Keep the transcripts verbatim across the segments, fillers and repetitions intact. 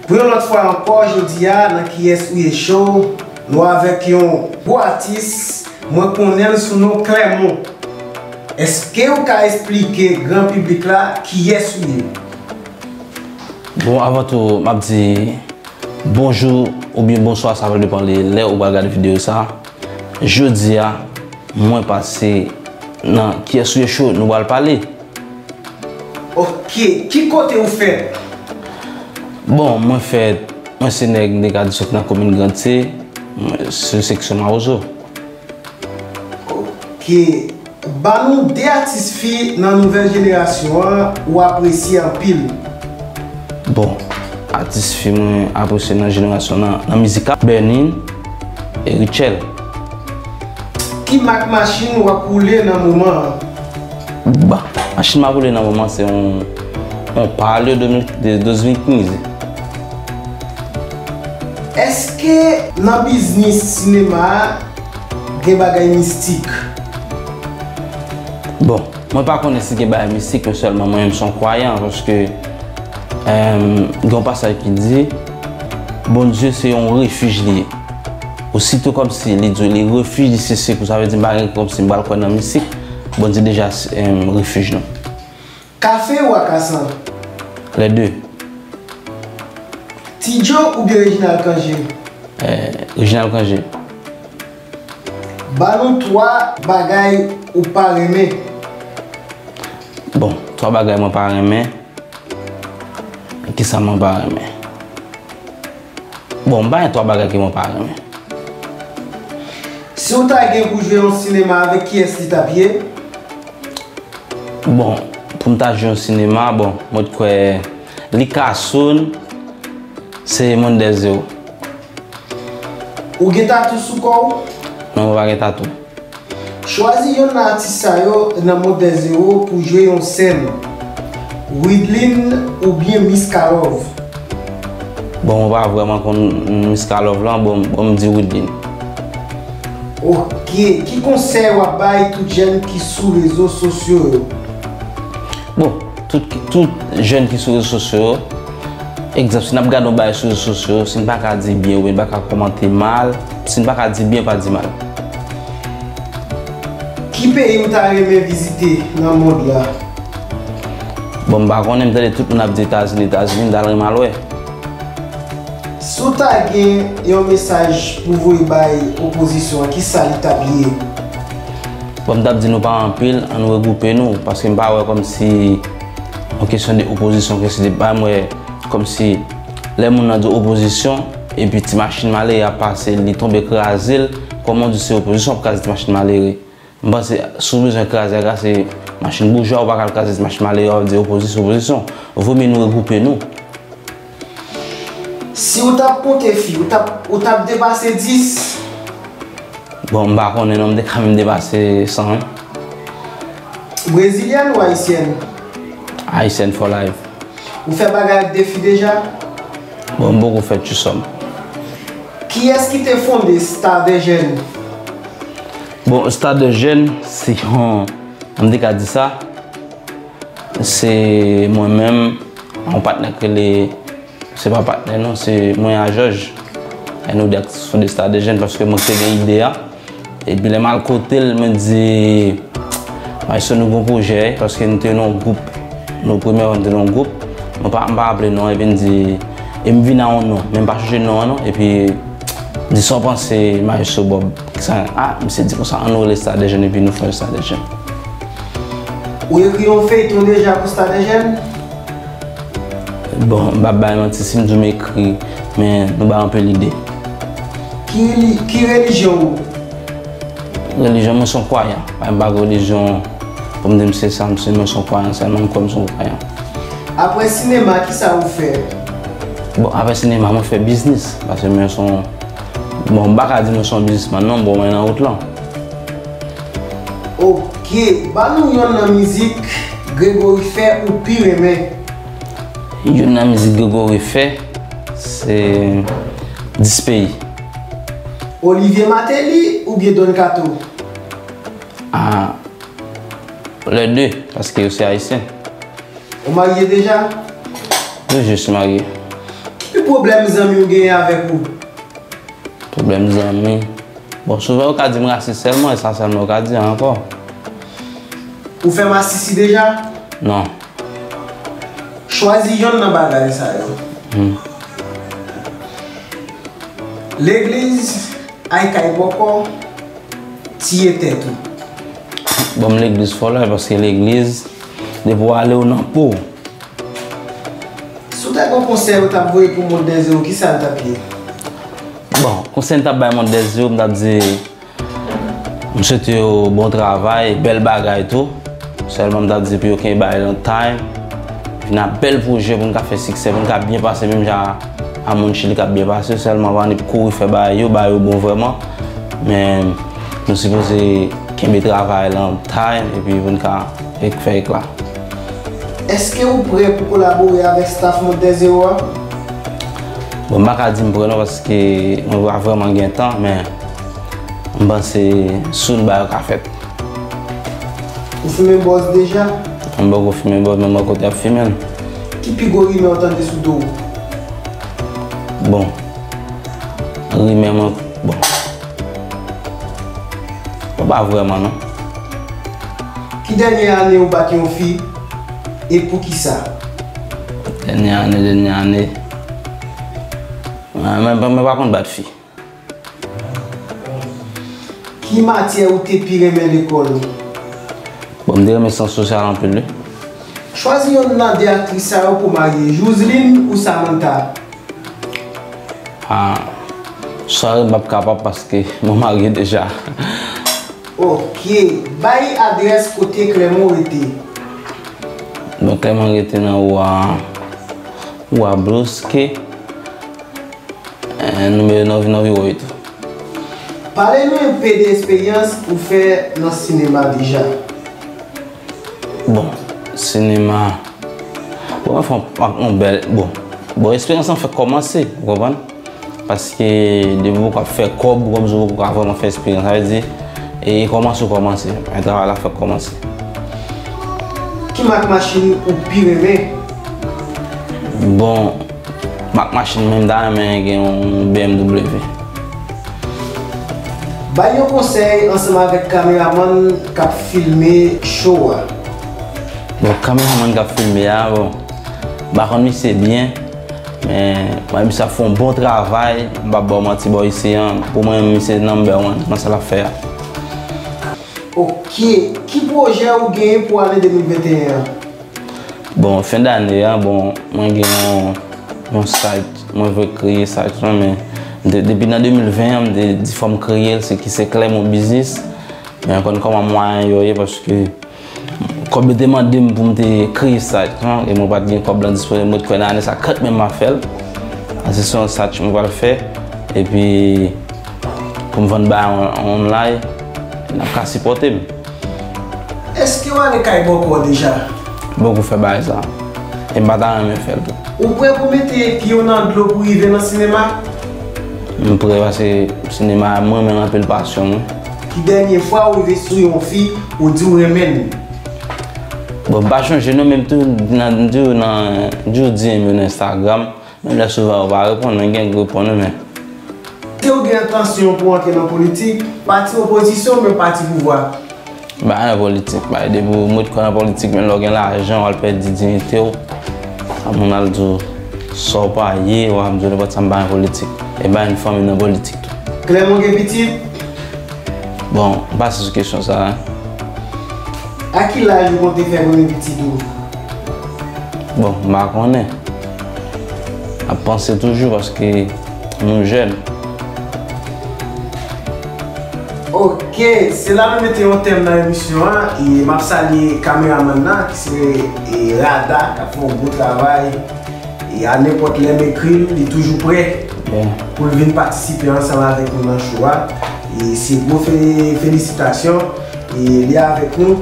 Pou yon lòt fwa ankò, jodi a, nan Kiyès Ou Ye Show, nou avèk yon gwo atis, mwen konnen l sou non Clermont. Èske ou ka esplike gran piblik la kiyès ou ye? Bon, avan tou, m ap di bonjou oubyen bonswa, sa va depann de lè ou pral gade videyo sa. Jodi a, mwen pase nan Kiyès Ou Ye Show, nou pral pale. Ok, ki kote ou fèt? Bon, mwen fèt, mwen se nèg, m te ka di soti nan komin Grantye, mwen, se seksyon Mawozo. Ok, ba nou de atis fi nan nouvèl jenerasyon an ou apresye anpil. Bon, atis fi mwen apresye nan jenerasyon nan, nan mizik la, Bernin e Rutshelle. Ki mak machin w ap woule nan moman an? Bon, machin m ap woule nan moman se yon, yon Palio de mil, de, de mil kenz. Èske nan biznis sinema a gen bagay mistik? Bon, mwen pa konnen si gen bagay mistik, men sèlman mwen menm se yon kwayan, paske, em, gen yon pasaj ki di, Bondye se yon refij li ye. Osito kòmsi li di li refij li se sekou, sa vle di m pa gen kòmsi m pral kwè nan mistik, Bondye deja, em, refij nou. Kafe ou akasan? Les deux. Ti Djo oubyen Reginald Cangé? Eh, Reginald Cangé. Ba nou twa bagay ou pa renmen. Bon, twa bagay mwen pa renmen. Kisa mwen pa renmen? Bon, m pa gen twa bagay ke mwen pa renmen. Si w ta gen pou jwe yon sinema, avèk kiyès li t ap ye? Bon, pou m ta jwe yon sinema, bon, mwen t kwè Likason, se Mondèzeo. Ou gen tatou sou kò w? Non, mwen pa gen tatou. Chwazi yonn nan atis sa yo nan Mondèzeo pou jwe yon sèn. Wideline oubyen Miskalove? Bon, mwen pa vrèman konn Miskalove lan, bon, bon, m di Wideline. Ok, ki konsèy w ap bay tout jèn ki sou rezo sosyo yo? Bon, tout, tout jèn ki sou rezo sosyo yo, egzanp, si n ap gade yon bagay sou rezo sosyo yo, si n pa ka di byen oubyen n pa ka kòmante mal, si n pa ka di byen, pa di mal. Ki peyi ou ta renmen vizite nan mond la? Bon, m pa konnen, m tande tout moun ap di Etazini, Etazini, m ta renmen al wè. Si w ta gen yon mesaj pou voye bay opozisyon an, kisa li t ap ye? Bon, m t ap di nou pa anpil, ann regwoupe nou, paske m pa wè kòmsi yon kesyon de opozisyon, kesyon de bagay, m wè kòmsi lè moun nan di opozisyon, epi ti machin malere ap pase, li tonbe kraze l, kòman w di se opozisyon ap kraze ti machin malere? M panse, si w bezwen kraze, al kraze machin boujwa, ou pa ka al kraze ti machin malere, w ap di opozisyon, opozisyon. Vomye nou regwoupe nou. Si w t ap konte fi, ou t ap, ou t ap depase dis? Bon, m pa konnen non, m te ka menm depase san, wi. Brezilyèn ou ayisyèn? Ayisyèn for life. Ou fè bagay ak de fi deja? Bon, m poko fè tchousòm. Kiyès ki te fonde Star des Jeunes? Bon, Star des Jeunes, se yon, m te ka di sa, se mwen menm, yon patnè k rele, se pa patnè non, se mwen a Jòj. E nou de ak fonde Star des Jeunes paske mwen te gen ide a. Epi lè m al kote l, mwen di, Maestro, nou gon pwojè, paske nou te nan yon gwoup, nou premyè fwa nou te nan yon gwoup, mwen pa, m pa raple non, epi m di, e m vin a yon non, men m pa chonje non an non, epi di sa w panse, Maestro Bob, kisa, a, misye di konsa, ann rele Star des Jeunes, epi nou fè Star des Jeunes. Ou ekri yon feyton deja pou Star des Jeunes? Bon, m p ap bay manti si m di w m ekri, men nou bay anpil ide. Ki reli-, ki relijyon ou? Relijyon mwen se yon kwayan. M pa gen relijyon pou m di m se sa, m se, mwen se yon kwayan, sèlman m kwè m se yon kwayan. Apre sinema, kisa ou fè? Bon, apre sinema, mwen fè biznis, paske mwen se yon, bon, m pa ka di mwen se yon biznismann non, bon, mwen nan wout lan. Ok, ba nou yonn nan mizik Gregory fè ou pi renmen. Youn nan mizik Gregory fè, se Dis Peyi. Olivier Martelly oubyen Don Kato? Ah, les deux, paske yo se ayisyen. Ou marye deja? Wi, je suis marié. Ki pwoblèm zanmi w genyen avèk ou? Pwoblèm zanmi. Bon, souvan yo ka di m rasis sèlman, e sa sèlman yo ka di ankò. Ou fè masisi deja? Non. Chwazi yonn nan bagay sa yo. Hmm. Legliz, ay kay bòkò, tiye tèt ou. Bon, m legliz fò la, paske legliz, depi w ale, w nan po w. Si w ta gen yon konsèy ou t ap voye pou Mond Dèzye yo, kisa l t ap ye? Bon, konsèy m t ap bay Mond Dèzye yo, m t ap di, m swete yo bon travay, bèl bagay tou. Sèlman m t ap di pou yo kenbe bagay lan tay, vin ak bèl pwojè pou n ka fè siksè, pou n ka byen pase, menm jan a Moun Chili k ap byen pase. Sèlman pa annik kouri fè bagay yo, bagay yo bon vrèman. Men nou sipoze kenbe travay lan tay, epi pou n ka ek-, fè ekla. Èske ou prè pou kolabore avèk staff Mond Dèzye yo a? Bon, m pa ka di m prè non, paske mwen pa vrèman gen tan, men m panse soon bagay yo ka fèt. Ou fimen bòz deja? M poko fimen bòz, men m wè kote y ap fimen l. Ki pi gwo rimè ou tande sou do w? Bon, rimè mwen, bon. Bon, pa vrèman non. Ki dènye ane ou bat yon fi, e poukisa? Dènye ane, dènye ane. Mwen, mwen, mwen pa konn bat fi. Ki matyè ou te pi renmen lekòl ou? Bon, m te renmen syans sosyal anpil, wi. Chwazi yonn nan de aktris sa yo pou w marye, Joseline ou Samantha? Ah, sorry, m p ap kapab paske mwen marye deja. Ok. Bay adrès kote Clermont rete. Bon, Clermont rete nan Rua, Rua Brusque, eh, nimewo nove nove oito. Pale nou enpe de esperyans ou fè nan sinema deja. Bon, sinema. Bon, mwen fè yon, yon bèl, bon. Bon, esperyans lan fèk kòmanse, ou konprann? Paske depi w poko ap fè kòb, ou kòmsi w poko ka vrèman fè esperyans. Sa vle di, e kòmanse ou kòmanse, men travay la fèk kòmanse. Ki mak machin ou pi renmen? Bon, mak machin mwen, m ta renmen gen yon B M W. Bay yon konsèy ansanm avèk kameramann k ap filme show a. Bon, kameramann k ap filme a, bon, m pa konn misye byen, men mwen, misye ap fè yon bon travay, m p ap ba w manti, bò isi an, pou mwen, misye number one nan sa l ap fè a. Ok, ki pwojè ou genyen pou ane de mil venteyen an? Bon, fen dane an, bon, mwen gen yon, yon site, mwen vle kreye site lan, men de-, depi nan de mil ven an, m te di fò m kreye l, se ki se Clermont Business. Men konn kòman mwayen yo ye, paske kòb yo te mande m pou m te kreye site lan, e mwen pa t gen kòb lan disponib, mwen t kwè nan ane sa kanmenm m ap fè l. Paske se yon site mwen pral fè, epi pou m vann bagay on-, online, n ap ka sipòte m. Èske w ale kay bòkò deja? Bòkò fè bagay sa. E m pa ta renmen fè l tou. Ou prè pou mete pye w nan dlo pou rive nan sinema? M prè paske sinema a, mwen renmen l anpil, pasyon m wi. Ki dènye fwa ou rive sou yon fi, ou di w renmen l? Bon, m pa chonje non, men m toujou nan, m toujou nan, m toujou D M yo nan Instagram. Menm lè souvan yo pa reponn, men gen k reponn wi, men. Èske w gen entansyon pou w antre nan politik? Pati opozisyon oubyen pati pouvwa? M pa nan politik, bay, depi w met kò nan politik, menm lè w gen lajan, w al pèdi diyite w. Sa moun al di w sa w pa ye, w ap di w nenpòt sa, m pa nan politik. E m pa gen fanmi nan politik tou. Clermont gen pitit? Bon, m pase sou kesyon sa a. A ki laj ou konte fè premye pitit ou? Bon, m pa konnen. M ap panse toujou paske nou jèn. Ok, se la nou mete yon tèm nan emisyon an, e m ap salye kameramann nan, ki se, e, Rada, k ap fè yon gwo travay. E a nenpòt lè m ekri l, li toujou prè pou l vin patisipe ansanm avèk nou nan show a. E se gwo fe-, felisitasyon. E li avèk nou.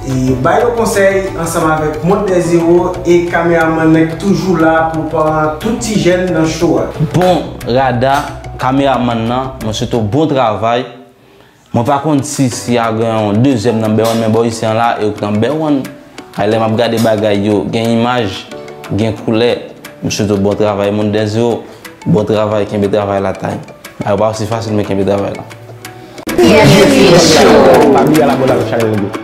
E bay yon konsèy ansanm avèk Mond Dèzye yo e kameramann nan ki toujou la pou pran tout ti jèn nan show a. Bon, Rada, kameramann nan, mwen swete w bon travay. Mwen pa konn si, si a gen yon dezyèm number one, men bò isi an la, e ou k number one. Ay lè m ap gade bagay yo, gen imaj, gen koulè. M swete w bon travay, moun dèzyo, bon travay, kenbe travay la, Time. Bagay yo pa osi fasil, men kenbe travay la. T F T Show. Pa bliye al abòne avèk chanèl nou.